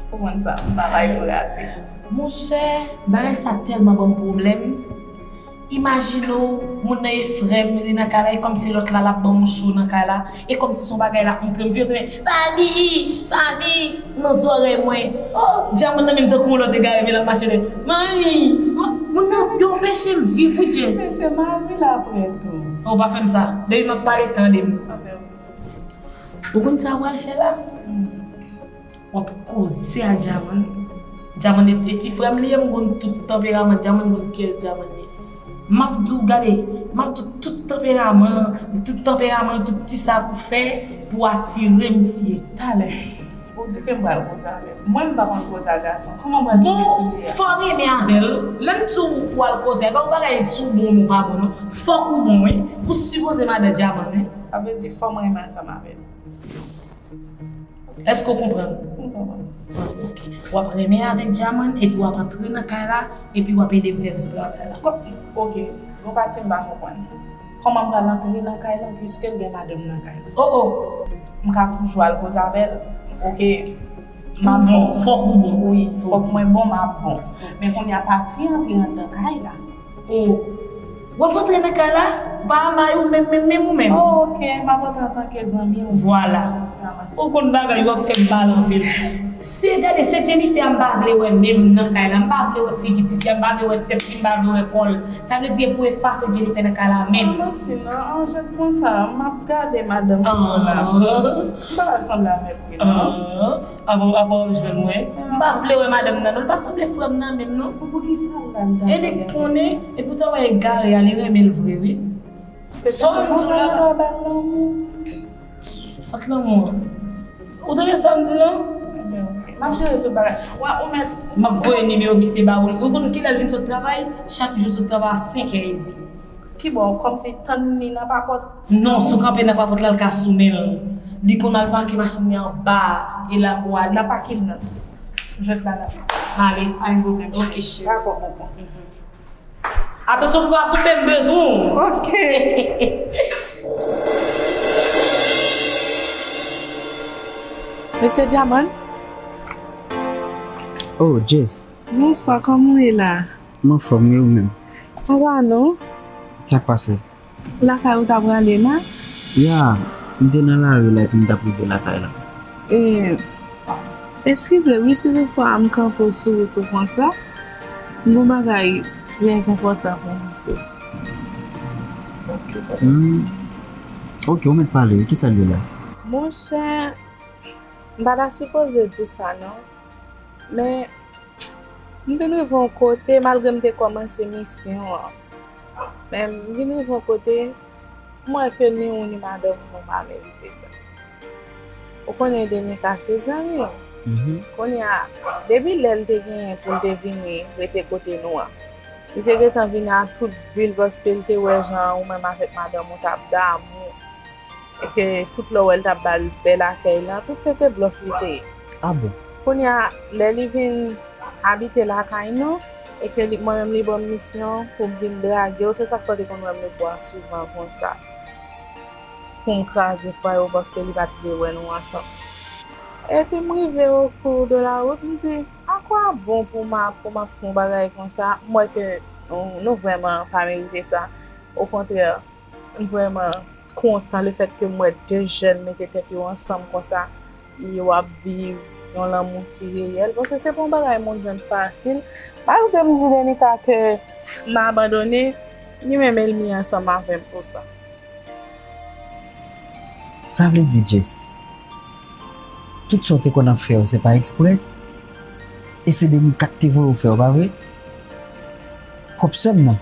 Ou konn sa, m pa bay pou rate. Monchè, bagay sa tèlman ban m pwoblèm. Imajine w, moun nan e frè m, li nan kay la, e kòmsi lòt la, l ap ban m cho nan kay la, e kòmsi se yon bagay la antre m vire tounen, "Papi! Papi!" nan zòrèy mwen. Oh, Djaman nan menm tankou yon lòt egare, men l ap mache lè, "Manmi!" Moun nan, yo anpeche m viv, wi, Jess. Men se mari l apre tou. Oh, pa fè m sa. Depi m ap pale, tande m. Ou konn sa w pral fè la? W ap koze a Djaman. Djaman e, e ti frè m li ye, m konn tout tanperaman Djaman, m konn kiyès Djaman ye. M ap di w, gade, m ap di w tout tanperaman, tout tanperaman, tout ti sa pou fè, pou atire misye. Talè. Ou di ke m pral koze avè l. Mwen, m pa konn koze a gason. Kòman m pral rive sou li a? Bon, fò w renmen avè l. Lè m di w pou w al koze, e pa yon bagay si w bon ou pa bon, non. Fòk ou bon, wi. Ou sipoze madan Djaman, wi. Sa vle di fò mwen renmen ansanm avè l. Èske w konprann? M konprann. Ah, ok. W ap renmen avèk Djaman, epi w ap antre nan kay la, epi w ap ede m fè rès travay la. Kò-, ok, gon pati m pa konprann. Kòman m pral antre nan kay la, piske l gen madanm nan kay la? Oh, oh. M ka toujou al koze avè l. Ok. M ap bon. Fòk ou bon. Wi, fòk mwen bon, m ap bon. Men kounye a pati antre anndan kay la. Oh. W ap antre nan kay la, ou pa a may ou menm, menm, menm ou menm. Oh, ok, m ap antre antanke zanmi w. Vwala. Ou konn bagay, w ap fè m pale anpil. Se, gade, se Jennifer a m pa vle wè menm nan kay la. M pa vle wè figi tifi a, m pa vle wè tèt li, m pa vle wè kò l. Sa vle di e pou efase Jennifer nan kay la menm. Ah, manti non, an jèt konsa, m ap gade madanm kò la. M pa sanble avèk li non. Apa, apa w ap jwenn mwen? M pa vle wè madanm nan non, li pa sanble frè m nan menm non. Pou, poukisa l la, l ta... E li konnen, e poutan wè egare a, li renmen l vre wi. Sa w menm di la? Ant lanmou an. Ou tande sa m di w lan? M ap jere tout bagay. Wè, ou mèt. M ap voye nimewo misye ba ou. Ou konn kilè l vin sot travay? Chak jou sot travay a senk è edmi. Kibò, kòmsi tann li nan papòt? Non, si w kanpe nan papòt la, l ka soumen l. Li konn al pake machin li anba a, e la pou al nan pakin nan. Jwèt la la. Ale. Ay, bon, men. Ok, cheri. Dakò, bonbon. Atansyon pou pa tonbe, m bezwen w. Ok. Mesye Djaman? Oh, Jess. Bonswa, kòman w ye la? M anfòm, wi, ou menm? Anba non. Sa k pase? Lakay ou ta prale la? Ya, m te nan lari la epi m t ap rive lakay la. E, eskize wi si toutfwa m kanpe w sou wout ou konsa. M gen yon bagay trè enpòtan pou m di w. Hmm. Ok, ou mèt pale wi, kisa l ye la? Monchè, m pa ta sipoze di w sa non. Men, m vin rive yon kote, malgre m te kòmanse misyon an. Men, m vin rive yon kote, m wè ke ni ou ni madanm ou nou pa merite sa. Ou konnen Denika se zanmi w. Mhm. Kounye a, depi lè l te genyen pou l te vini rete kote nou an, li te gentan vini a tout bri l paske l te wè jan ou menm avèk madanm ou t ap damou. E ke tout lè w wè l t ap ba l bèl akèy lan, tout se te blòf li te ye. Ah bon? Kounye a, lè li vin abite lakay nou, e ke li, mwen menm li ban m misyon pou m vin drage w, se sa k fè w te konn wè m ret bò a souvan konsa. Pou m kraze fwaye w paske li pa t vle wè nou ansanm. Epi m rive au cours de la route, m di, à quoi bon pou m ap, pou m ap fè yon bagay konsa? M wè ke nou, nou vrèman pa merite sa. Okontrè, m vrèman kontan lefètke m wè de jèn mete tèt yo ansanm konsa, e yo ap viv yon lanmou ki reyèl. Paske se pa yon bagay moun jwenn fasil. Malgre m di Denika ke m abandone, li menm e l mi ansanm avè m pou sa. Sa vle di, Jess, tout sa w te konn ap fè yo, se pa eksprè? E se Denika k te voye w fè yo, pa vre? Kòb sè m nan.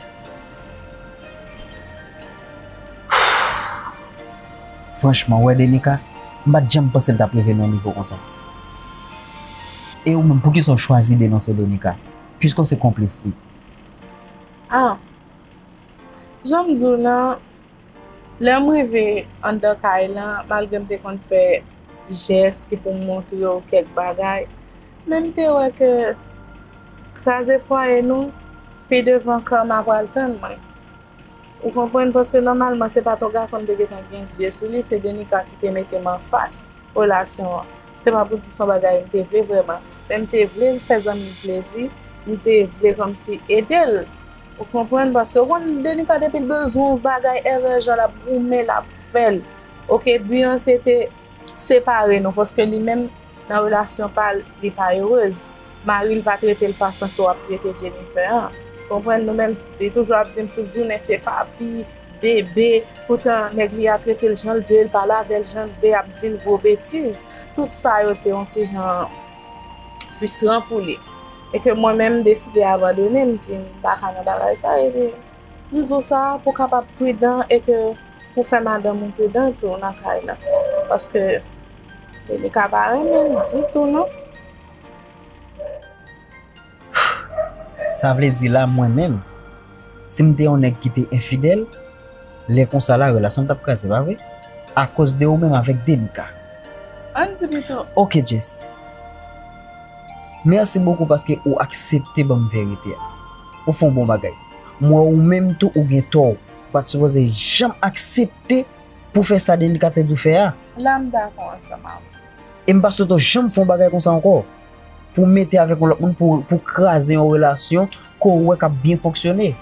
Franchman, w wè Denika, m pa t janm panse l t ap rive nan yon nivo konsa. E ou menm, poukisa w chwazi denonse Denika? Piske w se konplis li. Ah, jan m di w lan, lè m rive anndan kay lan, malgre m te konn fè jès ki pou m montre w kèk bagay, men m te wè ke kraze fwaye nou, pi devan karma pral tann mwen. Ou konprann? Paske nòmalman, se pa t yon gason m te gentan gen zye sou li, se Denika ki te mete m anfas relasyon an. Se pa pou di se yon bagay m te vle vrèman, men m te vle fè zanmi m plezi, m te vle kòmsi ede l. Ou konprann? Paske ou konn Denika depi l bezwen yon bagay, èvè jan l ap goumen, l ap fè l. Oke, bi an se te separe nou, paske li menm, nan relasyon pa l, li pa erez. Mari l pa trete l fason ke w ap trete Jennifer an. Konprann? Nou menm, li toujou ap di m tout jounen se papi, bebe, poutan nèg li a trete l jan l vle, l pale avè l jan l vle, ap di l gwo betiz. Tout sa yo te yon ti jan fristran pou li. E ke mwen menm, m deside abandone, m di m pa ka nan bagay sa, epi m di w sa pou w kapab pridan e ke pou fè madanm ou pridan tou nan kay la. Paske Denika pa renmen l ditou non. Sa vle di la, mwen menm, si m te yon nèg ki te enfidèl, lè konsa la, relasyon m t ap kraze, pa vre? Akoz de ou menm avèk Denika. Ann di pito. Oke, Jess. Mèsi bokou paske ou aksepte ban m verite a. Ou fè yon bon bagay. M wè ou menm tou ou gen tò. Ou pa t sipoze janm aksepte pou fè sa Denika te di w fè a. La m dakò ansanm avè w. E m pa swete w janm fè yon bagay konsa ankò. Pou w mete avèk yon lòt moun, pou, pou w kraze yon relasyon ke w wè k ap byen fonksyone.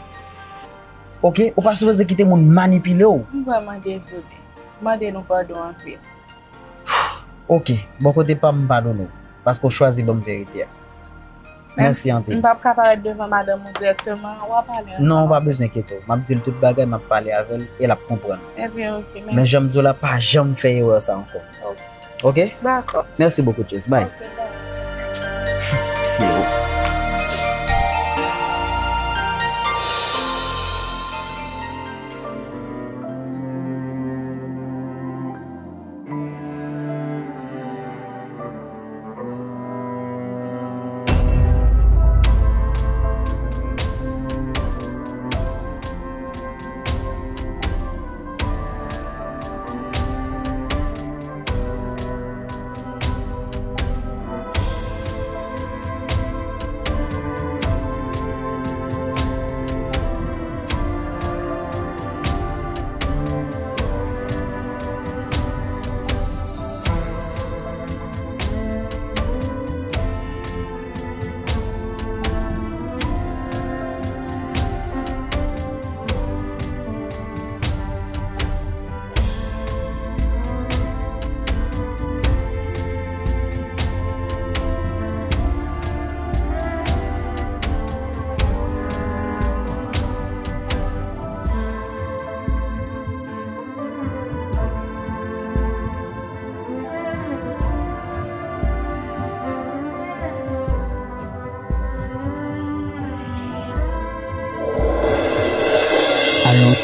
Oke? Ou pa sipoze kite moun manipile w. M vrèman dezole. Mande nou padon anpil. Oke, bò kote pa m, m padone w, paske w chwazi ban m verite a. Mèsi anpil. M p ap ka parèt devan madanm ou dirèkteman, w a pale ansanm avè l. Non, ou pa bezwen enkyete w. M ap di l tout bagay, m ap pale avè l, e l ap konprann. Ebyen, oke, mèsi. Men jan m di w la, pa janm fè erè sa ankò. Oke. Oke? Dakò. Mèsi bokou, Jess. Bye. Oke, bye. Sye ou.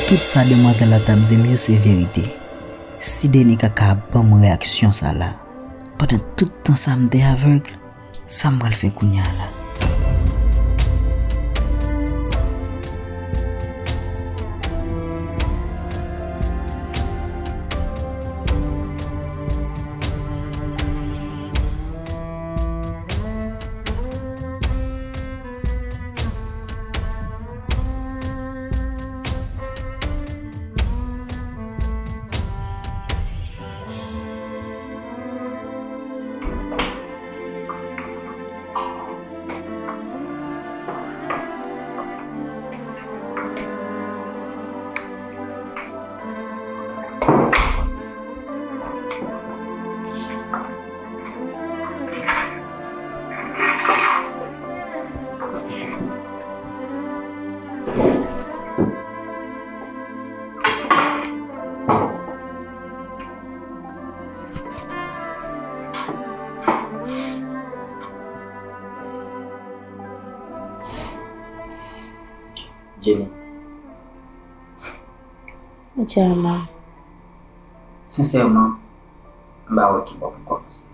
Tout sa demwazèl la t ap di m yo se verite. Si Denica ka ban m reyaksyon sa la, pandan tout tan sa m te avèg, sa m pral fè kounye a la? Jenny. Jamal. Sensèman, m pa wè kibò pou m kòmanse.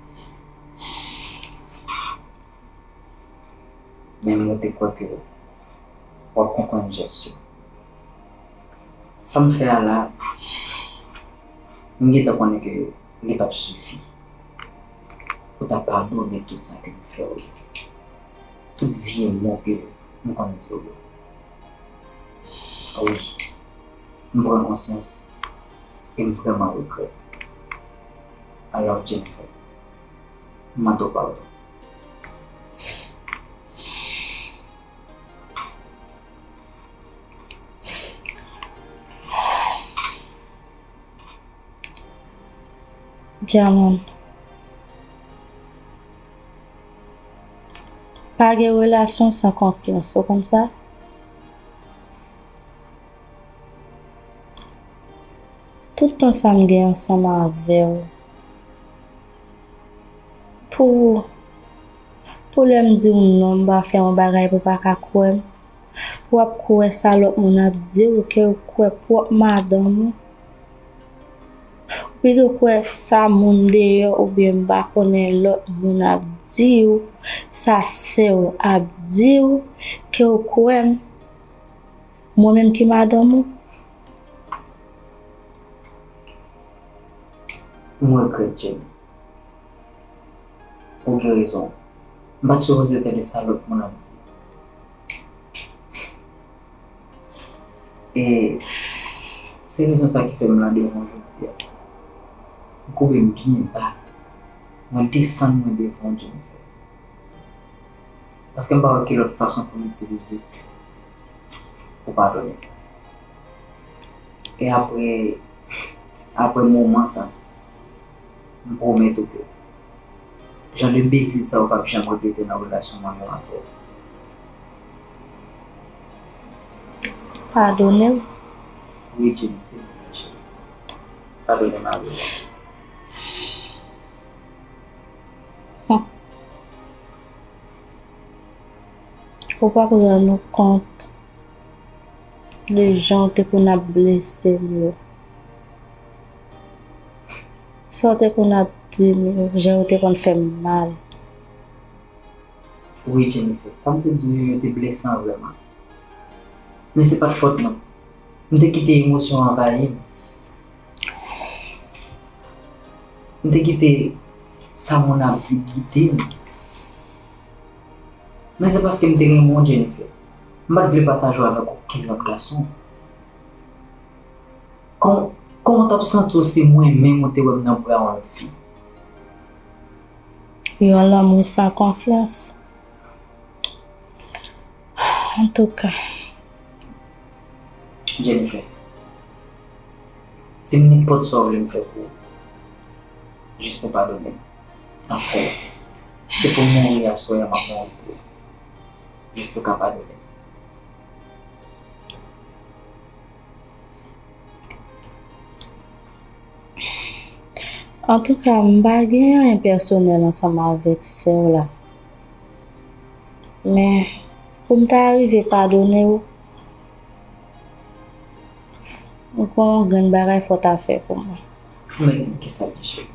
Men mwen te kwè ke w ap konprann jès yo. Sa m fè a la, m gentan konnen ke li p ap sifi pou ta padone tout sa ke m fè w yo. Tout vye mo ke m konn di w yo. Wi, m pran konsyans e m vrèman regrèt. Alò, Jennifer, m mande w padon. Dyamann. Pa gen relasyon san konfyans, ou konn sa? Tout tan sa m gen ansanm avè w, pou, pou lè m di w non, m pa fè yon bagay pou w pa ka kwè m, pou w ap kwè sa lòt moun ap di w ke w kwè pwòp madanm ou. Ou pito kwè sa moun deyò oubyen m pa konnen lòt moun ap di w, sa sè w ap di w, ke w kwè m, mwen menm ki madanm ou. M regrèt, Jenny. Ou gen rezon. M pa t sipoze tande sa lòt moun ap di. E se rezon sa ki fè m la devan w jodi a. M koube m byen ba. Mwen desann mwen devan w, Jennifer. Paske m pa wè ki lòt fason pou m itilize pou padone. E apre, apre moman sa, m pwomèt ou ke jan de betiz sa yo p ap janm repete nan relasyon mwen menm avè w. Padone m? Wi, Jenny, silvouplè, cheri. Padone m avè w. Ou p ap rann ou kont de jan w te konn ap blese m yo. Sa w te konn ap di m yo, jan yo te konn fè m mal. Wi, Jennifer, sa m te di w yo, yo te blesan vrèman. Men se pa t fòt mwen. M te kite emosyon anvayi m. M te kite sa moun ap di gide m. Men se paske m te renmen w, Jennifer. M pa t vle pataje w avèk okenn lòt gason. Kòm, kòman w t ap santi w si mwen menm ou te wè m nan bra yon lòt fi? Yon lanmou san konfyans. Antouka. Jennifer, di m nenpòt sa w vle m fè pou ou. Jis pou w padone m. Anfen, se pou m mouri aswè a, m ap mouri pou ou. Jis pou w ka padone m. Antouka, m pa gen anyen pèsonèl ansanm avèk sè w la. Men, pou m ta rive padone w, Ou konn yon grenn bagay fò w ta fè pou mwen. Ou menm di m kisa l ye, cheri?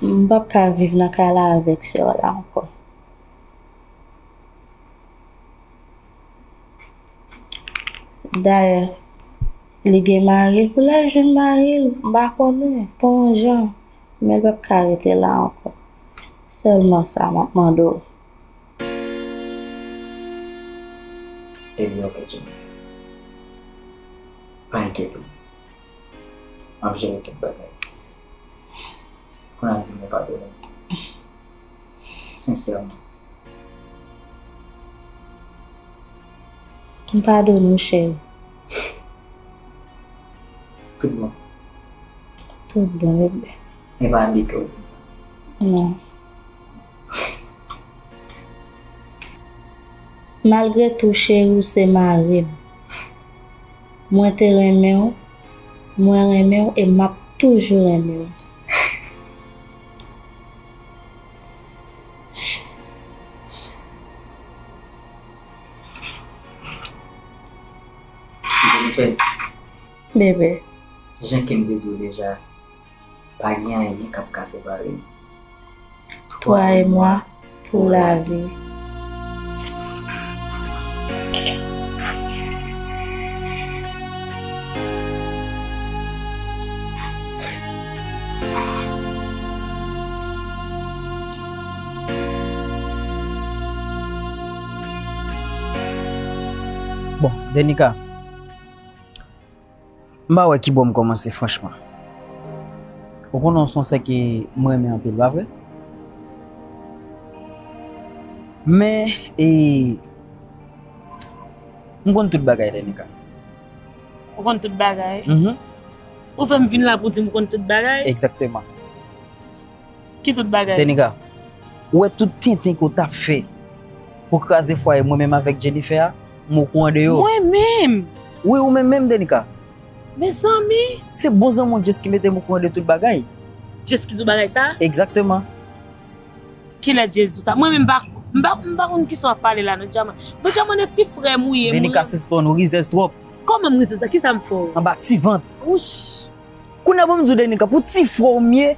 M p ap ka viv nan kay la avèk sè w la ankò. Dayè, li gen mari l, pou l al jwenn mari l, m pa konnen, pou yon jan, men l p ap ka rete la ankò. Sèlman sa m ap mande w. Ebyen, oke, Jenny. Pa enkyete w. M ap jere tout bagay. Kounye a di m ou padone m. Sensèman. M padone w, cheri. Tout bon. Tout bon, bebe. E pa anvi ke w di m sa. Non. Malgre tou, cheri, w se mari m. Mwen te renmen w, mwen renmen w e m ap toujou renmen w. Jennifer, bebe, jan ke m te di w deja, pa gen anyen k ap ka separe nou. Toi et moi pour la vie. Bon, Denica, m pa wè ki bò m kòmanse, franchman. Ou konnen w se yon sè ke m renmen anpil, pa vre? Men, e, m konn tout bagay, Denica. Ou konn tout bagay? Mhm. Ou fè m vin la pou di m konn tout bagay? Egzakteman. Ki tout bagay? Denica, ou wè tout tenten ke w t ap fè pou kraze fwaye mwen menm avèk Jennifer a, m okouran de yo. Mwen menm? Wi, ou menm menm, Denica. Mezanmi! Se bon zanmi w Jess ki mete m okouran de tout bagay. Jess ki di w bagay sa? Egzakteman. Kilè Jess di w sa? Mwen menm m pa, m pa, m pa konn kisa w ap pale la non, Djaman. Bon, Djaman, e ti frè m ou ye, mwen. Denica, sispann, ou rizèz twòp. Kòman m rizèz la? Kisa m fè w? Anba ti vant. Wouch! Kounye a ban m di w, Denica, pou ti frè w m ye,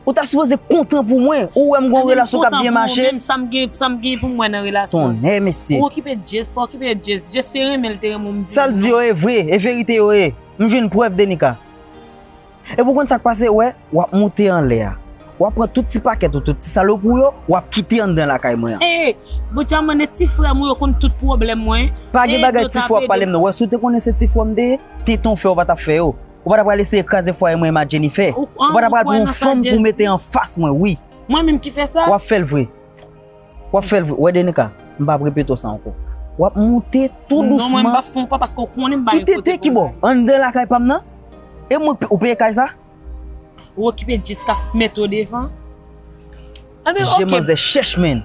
ou ta sipoze kontan pou mwen. Ou wè m gon relasyon k ap byen mache. Sa m gen, sa m gen pou mwen nan relasyon. Tonnè, mesye. Ou okipe Jess, pa okipe Jess. Jess se renmen l te renmen w, m di. Sa l di yo e vre, e verite yo ye. M jwenn prèv, Denica. Epi w konn sa k pase, wè, w ap moute anlè a. W ap pran tout ti pakèt ou, tout ti salopri w yo, w ap kite anndan lakay mwen an. Ey, bon, Djaman, e ti frè m ou yo konn tout pwoblèm mwen. Pa gen bagay ti frè w ap pale m non. Wè, si w te konnen se ti frè w m te ye, tenten w fè w pa t ap fè yo. Ou pa ta pral eseye kraze fwaye mwen menm ak Jennifer. Ou pa ta pral pran yon fanm pou mete anfas mwen, wi. Mwen menm ki fè sa? W ap fè l vre. W ap fè l vre. Wè, Denica, m p ap repete w sa ankò. W ap moute tou dousman. Non, mwen m p ap fè yon pa paske w konnen m pa gen kote pou m ale. Kite te ki bò? Anndan lakay pa m nan? E mwen, ou peye kay sa? Ou okipe jiska mete w devan. Anben, je oke. Manzè chèch, menn.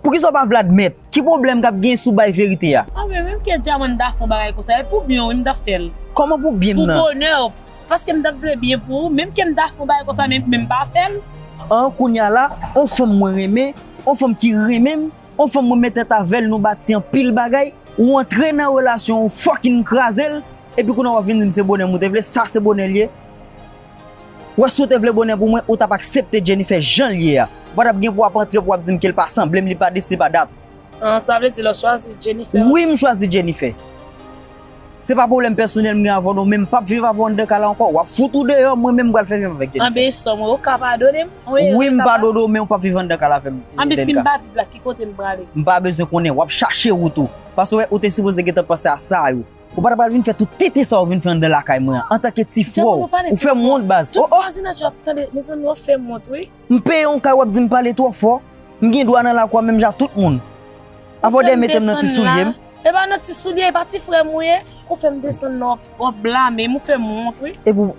Poukisa w pa vle admèt? Ki pwoblèm k ap gen si w bay verite a? Anben, menm ke Djaman ta fè yon bagay konsa, e pou byen w, wi, m ta fè l. Kòman pou byen m nan? Pou bonè w. Paske m ta vle byen pou ou, menm ke m ta fè yon bagay konsa, men, men m pa fè l. An, kounye a la, on fanm mwen renmen, on fanm ki renmen m, on fanm mwen met tèt avè l, nou bati anpil bagay, ou antre nan relasyon, ou fucking kraze l, epi kounye a w ap vin di m se bonè m ou te vle, sa se bonè l ye. Wè, si w te vle bonè pou mwen, ou t ap aksepte Jennifer jan l ye a. Ou pa t ap gen pou w ap antre pou w ap di m ke l pa sanble m, li pa dis, li pa dat. Ah, sa vle di lè w chwazi Jennifer? Wi, m chwazi Jennifer. Se pa pwoblèm pèsonèl m gen avè w non, men m p ap viv avè w anndan kay la ankò. W ap fout ou deyò, mwen menm m pral fè vi m avèk Jennifer. Anben, e sè mwen, ou ka padone m? Wi, m padone w, men w p ap viv anndan kay la avè m, Denica. Anben, si m pa viv la, ki kote m prale? M pa bezwen konnen, w ap chache wout ou. Paske w te sipoze gentan panse a sa yo. Ou pa ta pral vin fè tout tenten sa w vin fè anndan lakay mwen an, antanke ti frè w. Ou fè m wont, baz. Oh, oh. Tout vwazinaj yo ap tande, mezanmi, w ap fè m wont, wi. M peye yon kay, w ap di m pale twò fò. M gen dwa nan lakou a menm jan ak tout moun. Avan w dèyè mete m nan ti soulye m. E pa nan ti soulye, e pa ti frè m ou ye. Ou fè m desann nan, w ap, w ap blame m, ou fè m wont, wi. Epi,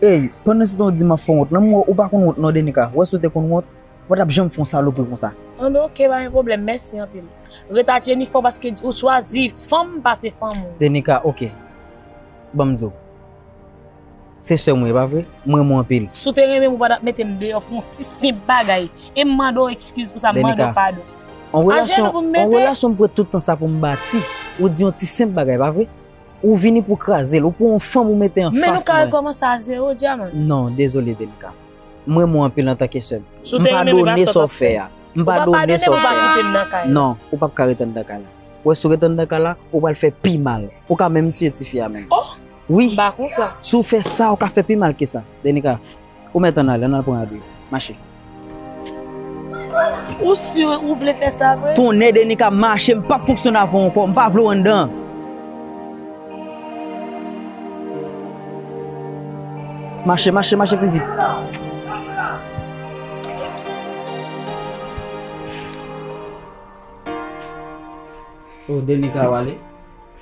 ey, pandan se tan w di m ap fè w wont, lanmou ou pa konn wont non, Denica. Wè si w te konn wont, ou pa t ap janm fè yon salopri konsa. Anben, oke, pa gen pwoblèm, mèsi anpil. Ret a Jennifer paske ou chwazi fanm pase fanm ou. Denica, oke. Ban m di w. Se sè m ou ye, pa vre? M renmen w anpil. Si w te renmen m, ou pa t ap mete m deyò pou yon ti senp bagay. E m mande w ekskiz pou sa, m mande w padon. Denica, on relasyon, on relasyon m pran tout tan sa pou m bati. Ou di yon ti senp bagay, pa vre? Ou vini pou kraze l, ou pran yon fanm ou mete anfas mwen. Men nou ka rekòmanse a zewo, Djaman. Non, dezole, Denika. M renmen w anpil antanke sè m. M padone sa w fè a. M padone sa w fè a. Non, ou p ap ka ret anndan kay la. Ou wè, si w ret anndan kay la, ou pral fè pi mal. Ou ka menm tiye tifi a menm. Oh! Wi. M pa konsa. Si w fè sa, ou ka fè pi mal ke sa. Denika, ou mèt ann ale, ann al pran Adri. Mache. Ou si ou vle fè sa vre? Tonnè, Denika, mache, m p ap fonksyone avè w ankò, m pa vle w anndan. Mache, mache, mache pi vit. Oh, Denika, w ale?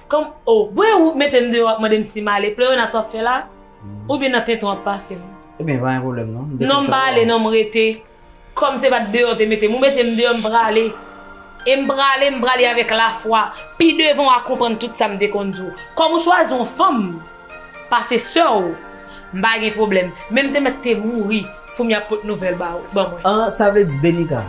Kòm, oh, bwè ou mete m deyò, w ap mande m si m ale. Plorina, sa w ap fè la? Oubyen nan tenten w ap pase m? Ebyen, pa gen pwoblèm, non. M te... Non, m pa ale, non, m rete. Kòm se pa t deyò w te mete m, ou mete m deyò, m prale. E m prale, m prale avèk lafwa. Pi devan w a konprann tout sa m te konn di w. Kòm ou chwazi yon fanm pase sè w, m pa gen pwoblèm. Men m te mèt te mouri, Foumi ap pot nouvèl ba ou, ban mwen. An, sa vle di, Denika,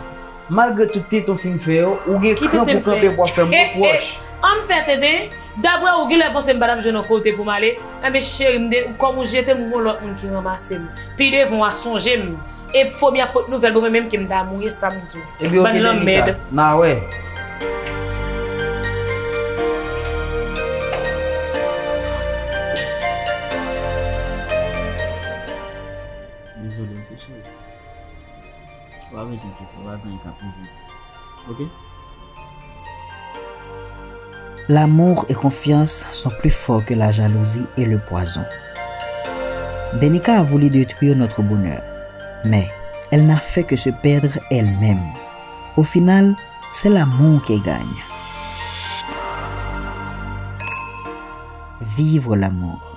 malgre tout tenten w fin fè yo, ou gen kran pou kanpe pou w ap fè m repwòch. An m fè tenten, daprè ou, genlè panse m pa t ap jwenn yon kote pou m ale. Enben, cheri m, de, kòm ou jete m, ou gon lòt moun ki ranmase m. Pi devan w a sonje m. E Foumi ap pot nouvèl pou mwen menm ke m ta mouri, e sa m di w. Ebyen, oke, Denika. Bann lanmèd. N a wè. Dezole, oke, cheri. Ou pa bezwen kite, ou pa bezwen kanpe viv. Oke? L'amour et confiance sont plus forts que la jalousie et le poison. Denika a voulu détruire notre bonheur, mais elle n'a fait que se perdre elle-même. Au final, c'est l'amour qui gagne. Vivre l'amour.